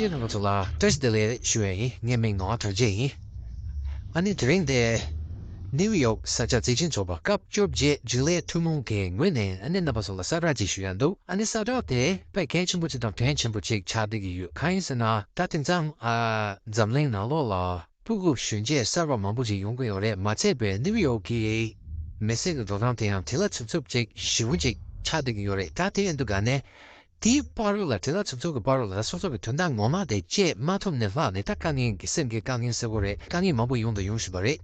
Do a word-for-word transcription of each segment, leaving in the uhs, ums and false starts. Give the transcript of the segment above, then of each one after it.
ཡིན་ནང་ཚོ་ལ་བཀྲ་ཤིས་བདེ་ལེགས་ཞུ་ཡ་ཡིན། ངའི་མིང་ནོར་གྲགས་ཅན་ཡིན། ཨ་ནི་དེ་རིང་དེ་ནིའུ་ཡོག་ས་སྐྱ་རྩིས་ཆེན་ཚོགས་པ་སྐབས་བཅོ་བརྒྱད་རྒྱུན་ལས་ཐུན་མོང་གི་ངོས་ནས་ཨ་ནི་རྣམ་པ་ཚོ་ལ་གསལ་བསྒྲགས་ཅིག་ཞུ་ཡ་འདུག་ཨ་ནི་གསལ་བསྒྲགས་དེ་དཔེ་གལ་ཆེན་པོ་ཅིག་དང་དོན་ཆེན་པོ་ཅིག་ཆགས་བསྡད་ཀྱི་ཡོད། གང་ཡིན་ཟེར་ན་ད་དེང་སང་ཨ་འཛམ་གླིང་ནང་ལོགས་ལ་ཕྲུ་གུ་གཞོན་སྐྱེས་གསར་པ་མང་པོ་ཅིག་ཡོང་གི་ཡོད་རེད། མ་ཚད་པའི་ནིའུ་ཡོག་གི་མི་སེར་གྱི་འགྲོ་སྟངས་དེ་ཡང་དེ་ལ་ཚུབ་ཚུབ་ཅིག་ཞེ་པོ་ཅིག་ཆགས་བསྡད་ཀྱི་ཡོད་རེད། ད་དེ་ཡིན་དུས་ག་ནས། དེའི་བར་ལ་དེ་ལ་ཚུབ་ཚུབ་ཀྱི་བར་ལ་སོ་སོ་གི་དོན་དག་ངོ་མ་དེ་བཅད་མ་ཐུབ་ནས་ལྷག་ནས་ད་དཀའ་ངལ་གྱི་སེམས་ཀྱི་དཀའ་ངལ་སེལ་དགོས་རེད། དཀའ་ངལ་མང་པོ་ཡོང་དང་ཡོང་བཞིན་པ་རེད།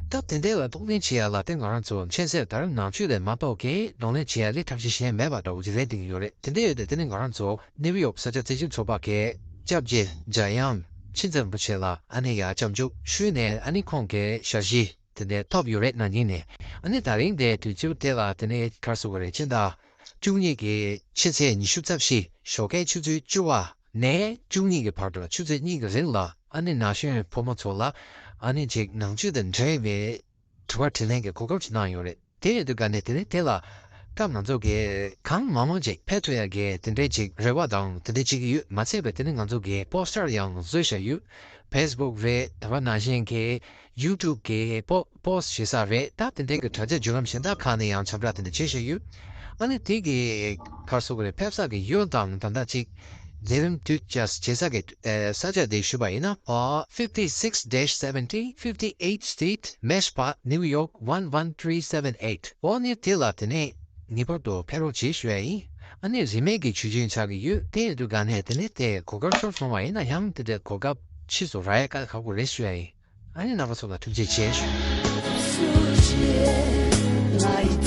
སྟབས་དེ་འདྲ་ལ་གདོང་ལེན་བྱེད་ཡ་ལ་དེ་ང་རང་ཚོ་མཁྱེན་གསལ་ལྟར་ནང་ཆོས་ལས་མ་གཏོགས་ཀྱི་གདོང་ལེན་བྱེད་ཡ་ལས་ཐབས་ཤེས་གཞན་མེད་པ་འདྲ་བོ་ཅིག་རེད་བསྡད་ཀྱི་ཡོད་རེད། དེ་འདྲ་ཡོད་དེ་དེ་ནི་ང་རང་ཚོ་ནིའུ་ཡོག་ས་སྐྱ་རྩིས་ཆེན་ཚོགས་པ་གི་སྐྱབས་རྗེ་འཇམ་དབྱངས་མཁྱེན་བརྩེ་རིན་པོ་ཆེ་ལ་ཨ་ནི་ཡ་སྐྱབས་འཇུག་ཞུས་ནས་ཨ་ནི་ཁོང་གི་ཞལ་བཞེས་དེ་འདྲ་ཐོབ་ཡོད་རེད། ན་ནིང་ནས་ཨ་ནི་ད་རིང་དེ་དུས་ཚོད་དེ་ལ་དེ་ནས་ག་རེ་ཟེར་དགོས་རེད། ཕྱི་ཟླ་བཅུ་གཉིས་ཀྱི་ཕྱི་ཚེས་ཉི་ཤུ་རྩ་བཞི་ཞོགས་ཀའི་ཆུ་ཚོད་བཅུ་པ་ནས་བཅུ་གཉིས་ཀྱི་བར་དུ་ཆུ་ཚོད་གཉིས་ཀྱི་རིང་ལ་ཨ་ནི་ན་གཞོན་ཕོ་མོ་ཚོ་ལ་ཨ་ནི་ཅིག་ནང་ཆོས་དང་འབྲེལ་བའི་དྲི་བ་དྲིས་ལན་གྱི་གོ་སྐབས་ཅིག་གནང་ཡོད་རེད། དེ་ཡིན་དུས་ག་ནས་དེ་ནས་དེ་ལ་སྐབས་ང་ཚོ་གི་གང་མང་མང་ཅིག་ཕེབས་ཐུབ་ཡ་གི་དེ་འདྲའི་ཅིག་རེ་བ་དང་དེ་འདྲའི་ཅིག་ཡོད། མ་ཚད་པའི་དེ་ནས་ང་ཚོ་གི་པོ་སི་ཊར་ཡང་བཟོས་བཞག་ཡོད། ཕེ་སི་བུག་རེད། དེ་བ་ནང་བཞིན་གྱི་ཡུ་ཊུབ་གི་པོ་པོ་སི་ཊི་བྱེད་ས་རེད། ད་དེ་འདྲའི་གི་དྲ་རྒྱ་བརྒྱུད་ལམ་གཞན་དག་ཁག་ནས་ཡང་ཁྱབ་བསྒྲགས་དེ་འདྲ་བྱེད་བཞིན་ཡོད། ཨ་ནི་དེ་གི་ག་རེ་ཟེར་དགོས་རེད། ཕེབས་ས་གི་ཡུལ་དང་ད་ལྟ་ཅིག་ལས་རིམ་དུས་བཅད་བྱེད་ས་གི་ས་ཆ་དེ་ཞུས་པ་ཡིན་ན། ཨ། fifty-six dash seventy, fifty-eighth Street, Meshpach, New York, one one three seven eight། འོ་ནི་དེ་ལ་དེ་ནས་ངེས་པར་དུ་ཕེབས་རོགས་བྱེད་ཞུ་ཡ་ཡིན། ཨ་ནི་རིན་མེད་ཀྱི་ཆོས་ཆེན་ཆགས་ཀྱི་ཡོད། དེ་ཡིན་དུས་ག་ནས་དེ་ནས་དེ་གོ་སྐབས་ཤོར་སོང་བ་ཡིན་ན་ཡང་དེ་འདྲའི་གོ་སྐབས་ཕྱིས་སུ་རག་ཡ་དཀའ་ཁག་པོ་རེད་ཞུ་ཡ་ཡིན། ཨ་ནི་རྣམ་པ་ཚོ་ལ་ཐུགས་རྗེ་ཆེ་ཞུ།